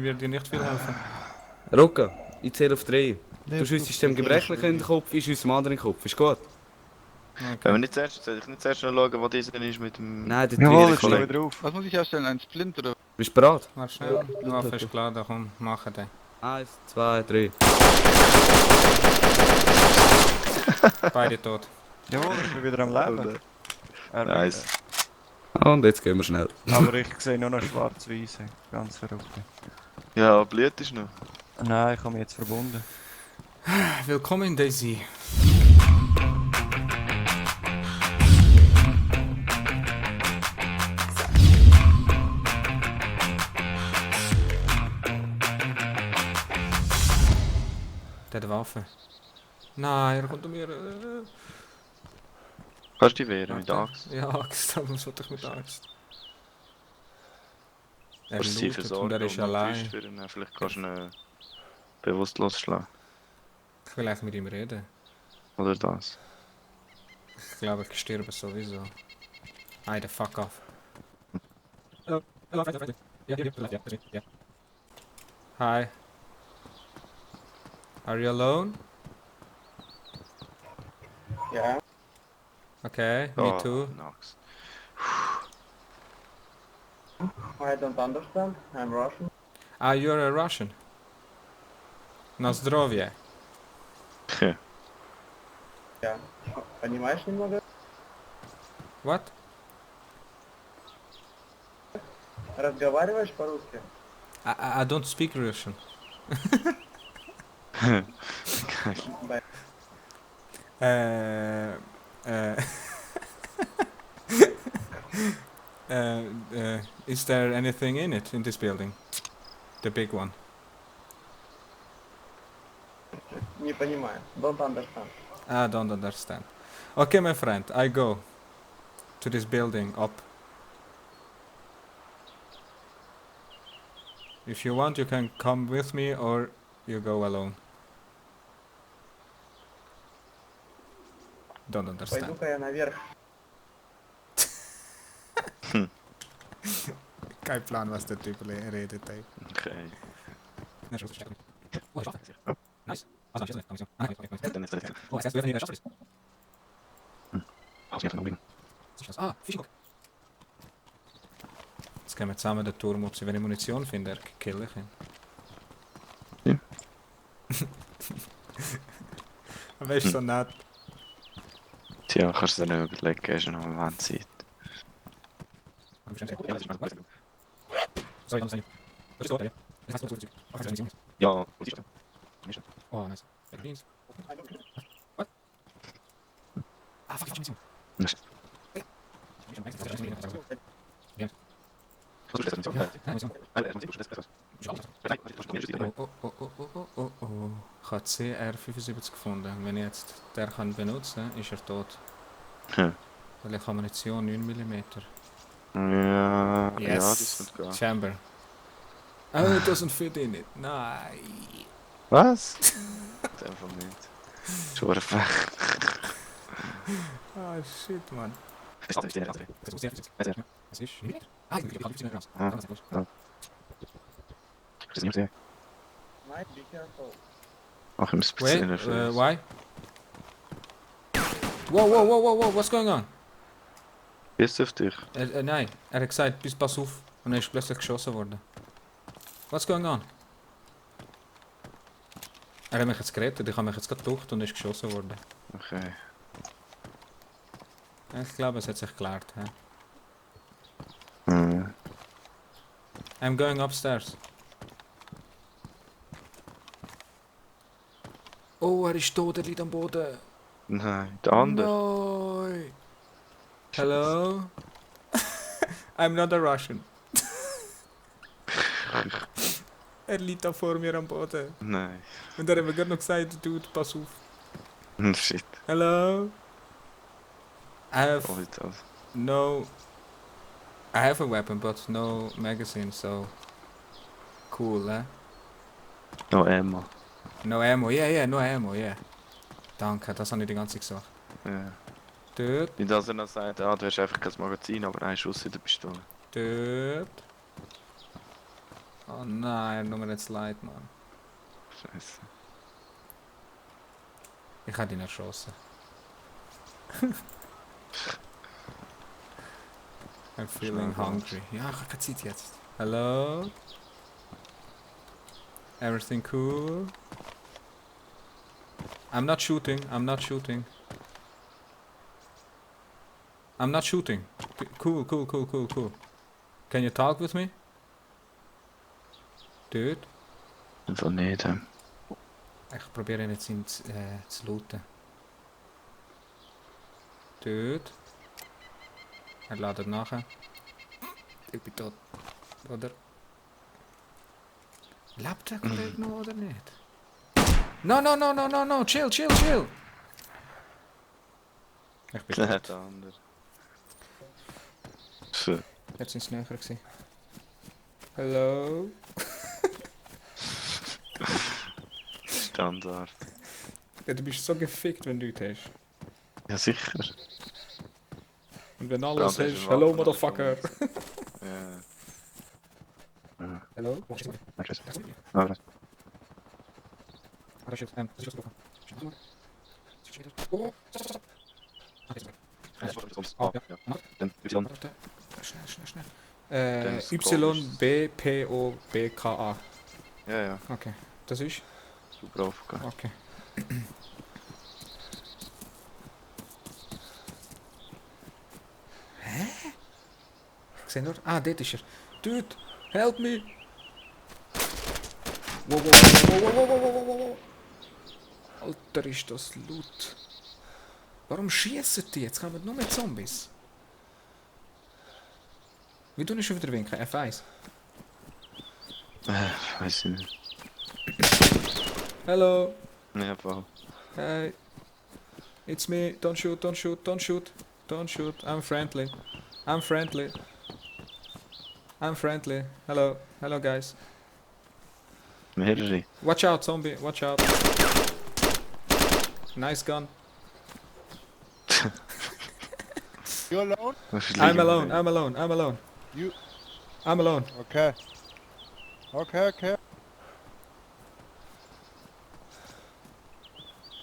wird dir nicht viel helfen. Roca, ich zähle auf 3. Nee, Du schießt dem Gebrechlichen in den Kopf, ich schieße dem anderen in den Kopf. Ist gut? Okay. Wenn wir nicht zuerst, soll ich nicht zuerst noch schauen, wo dieser ist mit dem... Nein, der Jawohl, Tiere ich stehe Kollege. wieder auf. Was muss ich erstellen? Ein Splinter oder? Bist du bereit? Warte schnell. Die Waffe ist geladen, komm, machen den. 1, 2, 3. Beide tot. Jawohl, ich bin wieder am Leben. Nice. Und jetzt gehen wir schnell. Aber ich sehe nur noch schwarz-weiß. Ganz verrückt. Ja, Blut ist noch. Nein, ich habe mich jetzt verbunden. Willkommen, Daisy. Der hat eine Waffe. Nein, er kommt um mir. Kannst du dich wehren mit der Warte. Axt? Ja, Axt, aber was sollte ich mit der Axt? Er Kannst du sie lootet und versorgen er ist und noch allein. Fisch für ihn. Vielleicht kannst du ihn bewusstlos schlagen. Ich will eigentlich mit ihm reden. Oder das. Ich glaube, ich sterbe sowieso. Hey, the fuck off. Hi. Are you alone? Ja. Okay, me Oh, too. eine Axt. I don't understand. I'm Russian. Ah, you're a Russian. На здоровье. Ja. Понимаешь немного? What? Разговариваешь по-русски? I don't speak Russian. Б- Uh, uh, is there anything in it, in this building? The big one. Не понимаю. Don't understand. I don't understand. Okay, my friend, I go to this building up. If you want, you can come with me or you go alone. Don't understand. Пойду-ка я наверх. Kein Plan, was der Typ redet, ey. Okay. Oh, nice. Also, ich nicht. Ah, okay. Dann ist das. Oh, erst werfen wir Schatten. Hast du einfach noch liegen? Ah, Fishing. Jetzt gehen wir zusammen den Turm, ob sie wenn ich Munition finden, er killen kann. Ja. Aber ist so nett. Tja, kannst du dir nicht überlegen, ist noch eine Wandzeit. Sorry, das ist tot, ja. Das heißt, du Ja, wo ist der? Oh, nice. Greens. What? Ah, fuck, ich Nice. Oh. Ich habe CR75 gefunden. Wenn ich jetzt den kann benutzen kann, ist er tot. Hm. Weil ich habe Munition 9 mm. Ja, ja, das Yes! wird gehen. Chamber. Oh, it doesn't fit in it. Nein. Was? Einfach nicht. Schurfach. Ah, shit, man. Das ist der. Was ist? Ah, ich habe 15 Gramm. Ah, Ganz gut. ja. Das ist nicht mehr. Mike, be careful. Auch im Wait, speziellen Fall. why? Whoa, what's going on? Bist du auf dich? Nein, er hat gesagt, pass auf. Und er ist plötzlich geschossen worden. What's going on? Er hat mich jetzt gerettet, ich habe mich jetzt gerade geduckt und ist geschossen worden. Okay. Ich glaube, es hat sich geklärt. He? Hm. I'm going upstairs. Oh, er ist tot, er liegt am Boden. Nein, der andere. Nein. Hello? I'm not a Russian. Er liegt da vor mir am Boden. Nein. Und er hat mir gerade noch gesagt, Dude, pass auf. Shit. Hello? I have Oh, das. no... I have a weapon, but no magazine, so... Cool, eh? Oh, Emma. No ammo, yeah, no ammo, yeah. Danke, das habe ich die ganze Zeit gesagt. Ja. Dude, Nicht, dass er noch sagt, ah, du hast einfach kein Magazin, aber ein Schuss in der Pistole. dude. Oh nein, nur nicht Slide, Mann. Scheiße. Ich habe ihn erschossen. I'm feeling hungry. Ja, ich habe keine Zeit jetzt. Hello? Everything cool? I'm not shooting, I'm not shooting. I'm not shooting. Cool, cool, cool, cool, cool. Can you talk with me? Dude? Einfach nicht. Ich probiere ihn jetzt zu looten. Dude? Er ladet nachher. Ich bin tot. Oder? Lebt der Kollege noch oder nicht? No, no, no, no, no, no, chill, chill, chill! Ich bin Der tot. andere. Pff. Jetzt sind es näher gewesen. Hallo? Standard. Ja, du bist so gefickt, wenn du Leute hast. Ja, sicher. Und wenn alles Ja, das hast, ist hallo wahr. Motherfucker! Ja. Hallo? Aber Ah, das ist jetzt, das ist jetzt Oh, Oh, ja. Dann Y. Warte. Schnell, schnell, schnell. Dann ist Y-B-P-O-B-K-A. Ja, ja. Okay, das ist? Super aufgegangen. Okay. Hä? Ich sehe nur... Ah, dort ist er. Dude, help me! Wow, wow, wow, wow, wow, wow, wow, wow, wow. Alter, ist das laut. Warum schießen die? Jetzt kommen nur mehr Zombies. Wie tun ich schon wieder winken? F1. Weiß ich nicht. Hello. Ja, voll. Hey. It's me. Don't shoot, don't shoot, don't shoot. Don't shoot. I'm friendly. I'm friendly. I'm friendly. Hello. Hello, guys. Mehrere. Watch out, zombie. Watch out. Nice gun. You alone? I'm alone. I'm alone. I'm alone. You- I'm alone. Okay. Okay, okay.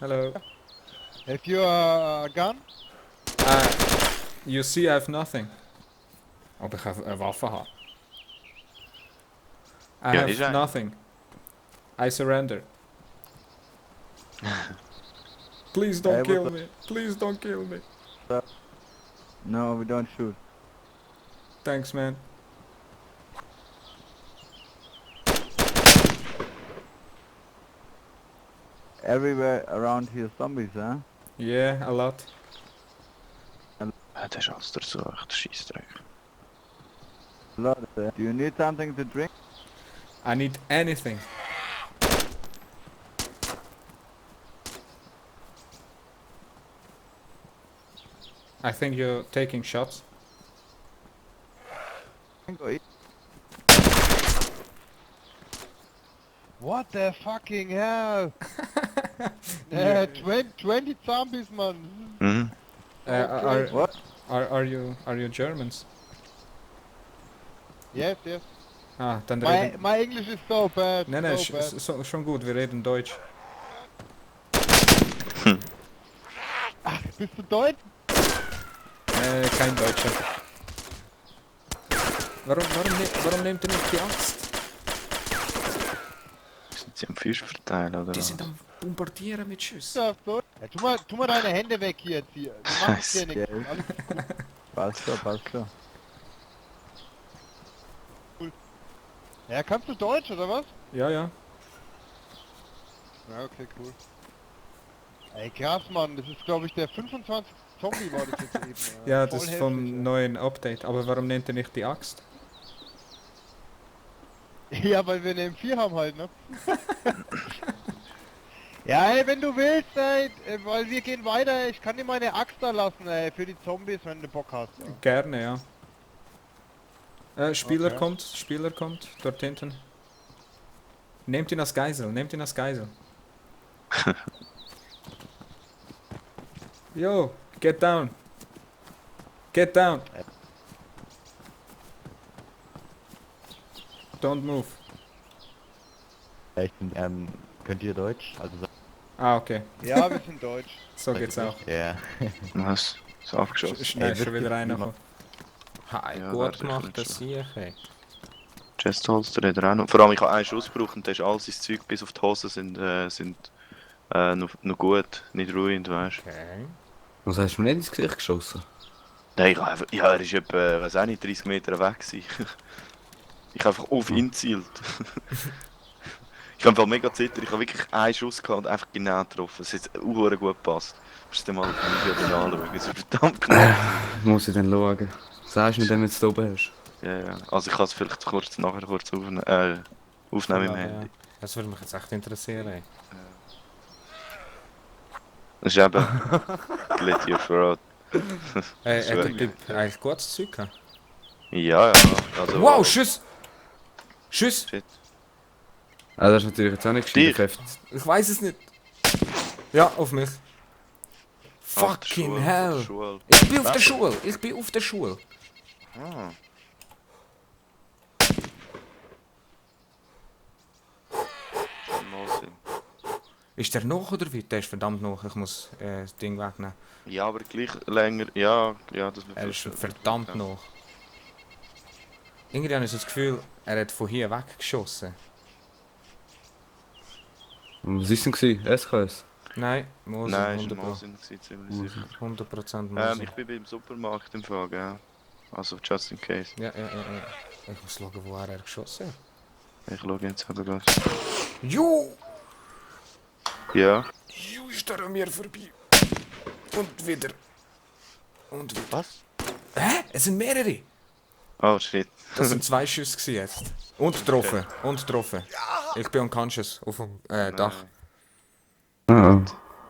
Hello. Have you a gun? You see, I have nothing. Aber ich habe eine Waffe haben. I Ja, ist have ein- nothing. I surrender. Please don't Hey, kill what's me. Please don't kill me. No, we don't shoot. Thanks, man. Everywhere around here zombies, huh? Yeah, a lot. Der ist alles durchsucht, Scheissdreck. A lot. Do you need something to drink? I need anything. I think you're taking shots. Or eat? What the fucking hell? 20 zombies, man. Mhm. Are, What? are you Germans? Yes, yes. Ah, dann My, reden... my English is so bad. Nein, nein, so bad. schon gut, wir reden Deutsch. Bist du Deutsch? Kein Deutscher. Warum nehmt ihr nicht die Axt? Sind sie am Fisch verteilen oder Die was? sind am Bombardieren mit Schüssen. Ja, Deutsch. Ja, tu mal deine Hände weg hier jetzt hier. Du machst Scheiße. dir nichts. Ja. Alles Passt schon, passt schon. Ja, kannst du Deutsch oder was? Ja, ja. Ja, okay, cool. Ey, krass, Mann. Das ist, glaube ich, der 25. Zombie war das jetzt eben. Ja, Voll das ist heftig, vom ja. neuen Update. Aber warum nehmt ihr nicht die Axt? Ja, weil wir eine M4 haben halt, ne? Ja, ey, wenn du willst, ey, weil wir gehen weiter, ich kann dir meine Axt da lassen, ey, für die Zombies, wenn du Bock hast. Ja. Gerne, ja. Spieler Okay. Spieler kommt, dort hinten. Nehmt ihn als Geisel, nehmt ihn als Geisel. Yo, get down. Get down. Don't move. Ich bin, könnt ihr Deutsch? Also, Ah, okay. Ja, wir sind deutsch. So geht's auch. ja. Was? Ist aufgeschossen. Schnell Ey, schon wieder wirklich, reingekommen. Hi, Ja, gut warte, gemacht, ich das sehe ich. Chestholster hat er auch noch. Vor allem, ich habe einen Schuss gebraucht und da ist all sein Zeug bis auf die Hose noch gut, nicht ruinend, weißt du. Okay. Was hast du mir nicht ins Gesicht geschossen? Nein, ich habe einfach, ja, er ist etwa, weiß auch nicht, 30 Meter weg gewesen. Ich habe einfach auf ihn gezielt. Ich habe einfach mega zittert, ich habe wirklich einen Schuss gehabt und einfach genau getroffen. Es hat auch gut gepasst. Musst du dir mal auf dem Video anschauen, es ist verdammt knapp. Muss ich dann schauen. Sagst du mir dann, wenn du es oben hast? Ja, ja. Also ich kann es vielleicht nachher kurz aufnehmen im Handy. Das würde mich jetzt echt interessieren. Ey. Das ist eben Glit Your Throat. Hat der Typ eigentlich gutes Zeug gehabt? Ja, ja. Also, Wow, Schuss! Schuss! Shit. Ah, das ist natürlich jetzt auch nicht gescheit. Dich? Kräfte. Ich weiß es nicht. Ja, auf mich. Auf der Fucking Schule, hell! auf der Schule. Ich bin auf der Schule! Ich bin auf der Schule! Ah. Mal sehen. Ist der noch oder wie? Der ist verdammt noch. Ich muss das Ding wegnehmen. Ja, aber gleich länger. Ja, das wird Er ist verdammt noch. Irgendwie habe ich so das Gefühl, er hat von hier weggeschossen. Was war denn gewesen? SKS? Nein, Mose, Nein, ist ein 100%. Mosin, ziemlich sicher. 100% Mose. Ich bin beim Supermarkt im Fall, gell? Also just in case. Ja. Ich muss schauen, wo er geschossen hat. Ich schaue jetzt aber gleich. Ju! Ja. Ju ist er an mir vorbei. Und wieder. Und wieder. Was? Hä? Es sind mehrere. Oh shit. Das sind 2 Schüsse gewesen jetzt. Und getroffen. Und getroffen. Ich bin unconscious auf dem Dach. Ah.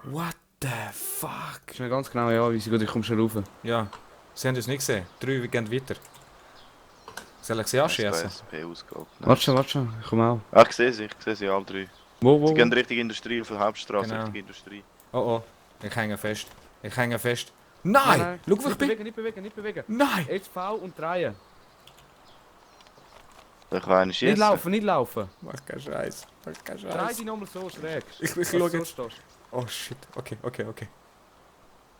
What the fuck? Ist mir ganz genau ja, wie sie gut, ich komme schon rauf. Ja. Sie haben es nicht gesehen. 3 gehen weiter. Soll ich sie anschießen? SP ausgeholt. Warte schon, ich komme auch. Ah, ich sehe sie alle drei. Wo? Sie gehen Richtung Industrie, auf der Hauptstraße Genau. Richtung Industrie. Oh oh. Ich hänge fest. Nein! Schau, wo ich bin! Nicht bewegen. Nein! Jetzt V und drehen. Da kann einer schießen. Nicht laufen. Mach keinen Scheiß. Dreh dich nochmal so schräg. Ich Dass schau du jetzt. so stehst. Oh shit. Okay.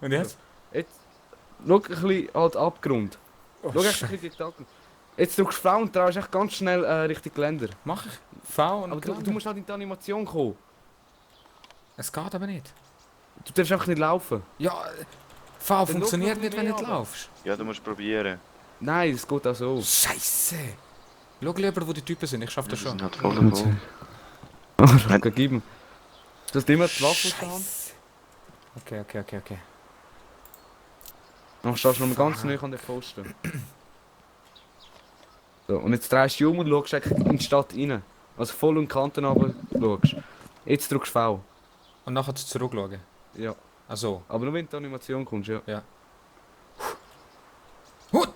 Und jetzt? Jetzt, schau ein bisschen halt Abgrund. Oh, Schau echt ein shit. bisschen die Abgrund. Jetzt drückst du V und drehst echt ganz schnell Richtung Geländer. Mach ich. V und Aber du musst halt in die Animation kommen. Es geht aber nicht. Du darfst einfach nicht laufen. Ja, V funktioniert schau nicht, wenn du mehr nicht runter. laufst. Ja, du musst probieren. Nein, es geht auch so. Scheiße! Schau lieber, wo die Typen sind, ich schaff das Die sind schon. halt voll davon. Rocca, gib ihm. Du hast immer die Waffe in der Hand. Okay. Dann stehst du noch mal ganz nah an den Pfosten. So, und jetzt drehst du dich um und schaust eigentlich in die Stadt rein. Also voll um die Kanten runter schaust. Jetzt drückst du V. Und nachher zurückschauen. Ja. Also. Aber nur wenn du in die Animation kommst, ja. Hut!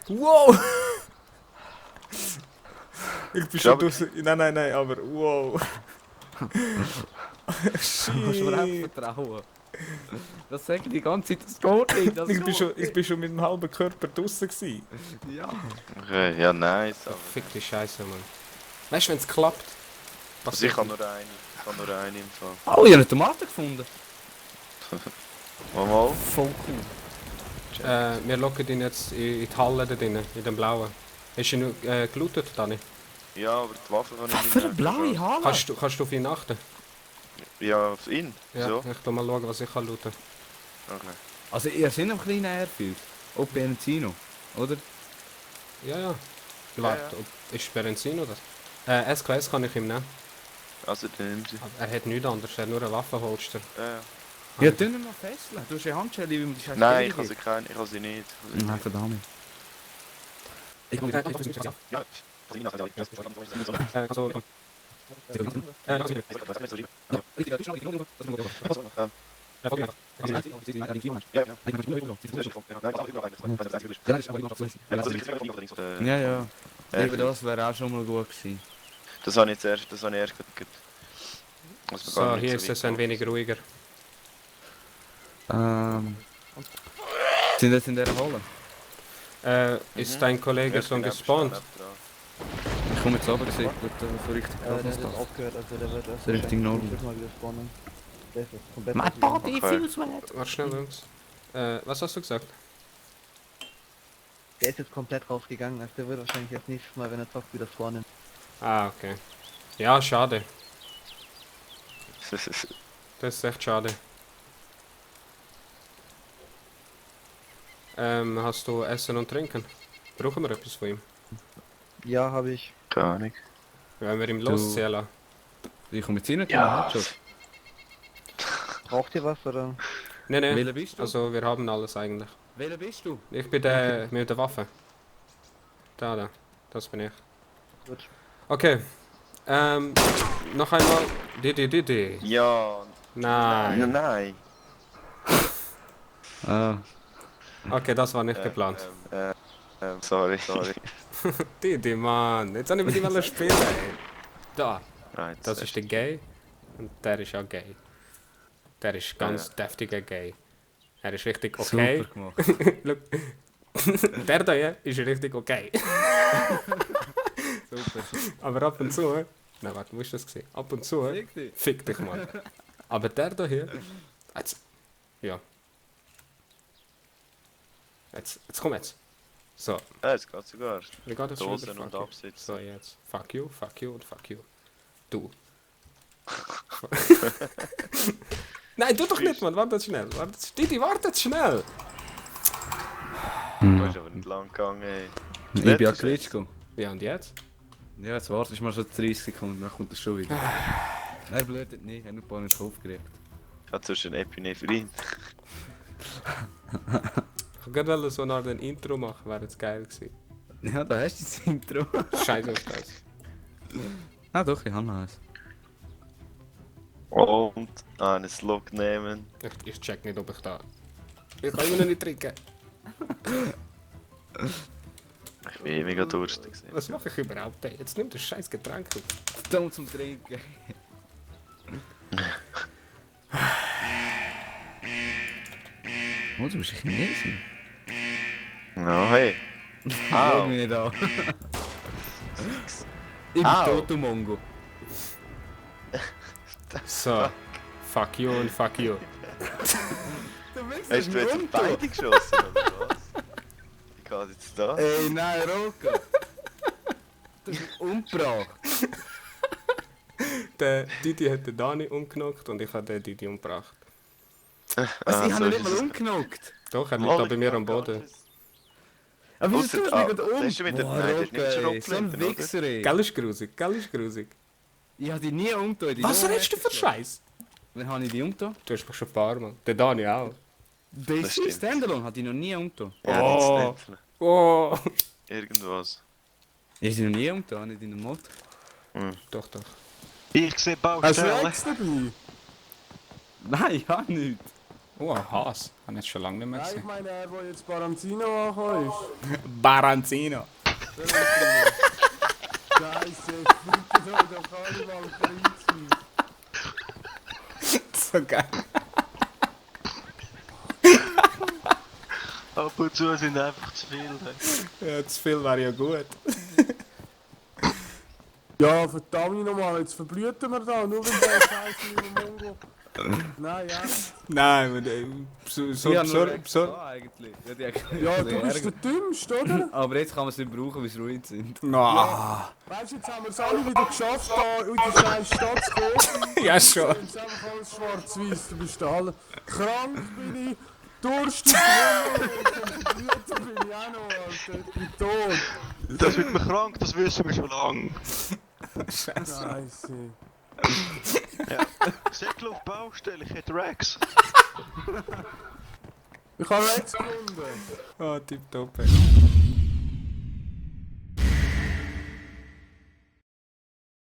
Wow! Ich bin schon durch. Nein, aber wow. Du musst mir einfach vertrauen. Das sage ich die ganze Zeit, das geht nicht. Das Ich bin schon mit dem halben Körper draussen gewesen. Ja. Okay, ja, nice. Aber Fick die Scheiße, Mann. Weißt du, wenn es klappt? also ich habe nur eine. Ich habe nur eine im Fall. Oh, ich habe eine Tomate gefunden. Mal. Voll cool. Wir locken ihn jetzt in die Halle da drinnen, in den blauen. Ist er noch gelootet, Dani? Ja, aber die Waffe kann ich Was nicht für eine mehr. blaue Halle? Kannst du auf ihn achten? Ja, auf ihn? Ja, So? ich tu mal schauen, was ich kann looten. Okay. Also ihr seid noch ein kleiner Airfield. Ob Benzino, oder? Ja. Warte, ist Benzin oder? SKS kann ich ihm nehmen. Also, dann nimm sie. Aber er hat nichts anderes, er hat nur einen Waffenholster. Ja. Ja, dann mal fesseln. Du hast eine Handschelle, wie man die scheiße Nein, ich habe sie nicht. Nein, verdammt. Ich Ja, also, Ja, ja. Eben das wäre auch schon mal gut gewesen. Das habe ich erst gedacht. so, hier ist es ein wenig ruhiger. Sind das in der Halle? Ist dein Kollege schon gespawnt? Ich komme jetzt runter, ich sehe verrückt. Der hat jetzt aufgehört, also der wird erst Der Richtung Norden. wahrscheinlich mal wieder spawnen. Der ist jetzt komplett My ausgegangen. body Okay. feels wet. Warte schnell, Jungs. Was hast du gesagt? Der ist jetzt komplett rausgegangen, also der wird wahrscheinlich erst nächstes Mal, wenn er zockt, wieder spawnen. Ah, okay. Ja, schade. Das ist echt schade. Hast du Essen und Trinken? Brauchen wir etwas von ihm? Ja, habe ich. Keine Ahnung. Wenn wir ihm Du- losziehen lassen? Ich komme jetzt rein, Ja. Headshot. Braucht ihr was, oder? Nein, nein. Welcher bist du? Also, wir haben alles eigentlich. Welcher bist du? Ich bin der mit der Waffe. Da. Das bin ich. Gut. Okay. Noch einmal. Die. Ja, Nein. nein. Ah, Okay, das war nicht geplant. Sorry. Die, Mann. Jetzt habe ich mit ihm wollen spielen. Ey. Da. Nein, Das ist der Gay. Und der ist auch gay. Der ist ganz deftiger Gay. Er ist richtig okay. super gemacht. Look. Der da hier ist richtig okay. Super. Aber ab und zu. Nein, warte, wo ist das gesehen? Ab und zu. Fick dich. Fick dich mal. Aber der da hier. Jetzt. Ja. Jetzt komm jetzt. So, Ja, es geht sogar. wie geht das schon Dosen wieder? und Fuck you. absitzen. So, jetzt. Fuck you und fuck you. Du. Nein, tu doch nicht, Mann. Wartet schnell. Didi, wartet schnell. Du bist aber nicht lang gegangen, ey. Ich bin ja Letztes Klitschko. Ja, und jetzt? Ja, jetzt wartest du mal schon 30 Sekunden, dann kommt er schon wieder. Er blödet nicht, er hat nur ein paar nicht aufgeregt. Ich hatte sonst ein Epinephrin. Ich wollte gerade so eine Art ein Intro machen, wäre jetzt geil gewesen. Ja, da hast du das Intro. Scheiße ist das. Ah doch, ich habe noch eins. Und einen Slug nehmen. Ich check nicht, ob ich da... Ich kann immer noch nicht trinken. Ich bin mega durstig. Was mache ich überhaupt? Ey? Jetzt nimm das scheiß Getränk auf. Dumm zum Trinken. Oh, du bist ein Chinesin. Ja, hey. Schau mich nicht an. Ich bin Au. Toto Mongo. So. Fuck you und fuck you. Hast du jetzt auf beide geschossen, oder was? Wie geht jetzt da? Ey, nein, Roka. Das ist umgebracht. Der Didi hat den Dani umgenockt und ich habe den Didi umgebracht. Was, ich habe ihn so nicht ist mal es. umgenockt. Doch, er liegt da bei mir am Boden. Aber wieso Ausser- tust du ah, mich gerade um? das ist wieder- Boah, nein, das ist nicht Roka, schon ey, so ein abgelenkt, oder? Wichser, ey. Gell ist grusig, gell ist grusig. Ich habe dich nie umgetan. Was redest du für Scheiß? Wann habe ich dich umgetan? Du hast mich schon ein paar Mal. Der Dani auch. Basic stimmt. Standalone hat ich noch nie umgetan. Ja, Oh. das ist nicht. Oh. Irgendwas. Ich habe dich noch nie umgetan, nicht in der Mod. Doch. Ich sehe Baustelle. dabei? Nein, ich habe nicht. Oh, ein Haas. Habe ich jetzt schon lange nicht mehr gesehen. meine, er, wo jetzt Baranzino angekommen Baranzino. ist. Scheiße, bitte soll doch alle mal verlinken. So geil. Ab und zu sind einfach zu viel. Ja, zu viel wäre ja gut. Ja, verdammt nochmal, jetzt verblühten wir da, nur weil der Scheiße in dem Mongo. Nein, ja. Nein, eigentlich. Ja, du bist der Dümmste, oder? Aber jetzt kann man es nicht brauchen, weil es ruhig sind. No. Weißt du, jetzt haben wir es alle wieder geschafft, da in die scheiß Stadt zu kommen. Ja, schon. Jetzt einfach alles schwarz-weiß, du bist da alle. Krank bin ich, durstig und verblüht bin ich auch noch, Alter. Ich bin tot. Das wird mir krank, das wissen wir schon lange. Scheiße. Säckle auf Baustelle, ich hätte Rex. Ich habe Rex gefunden. Oh, tipptopp. Ey.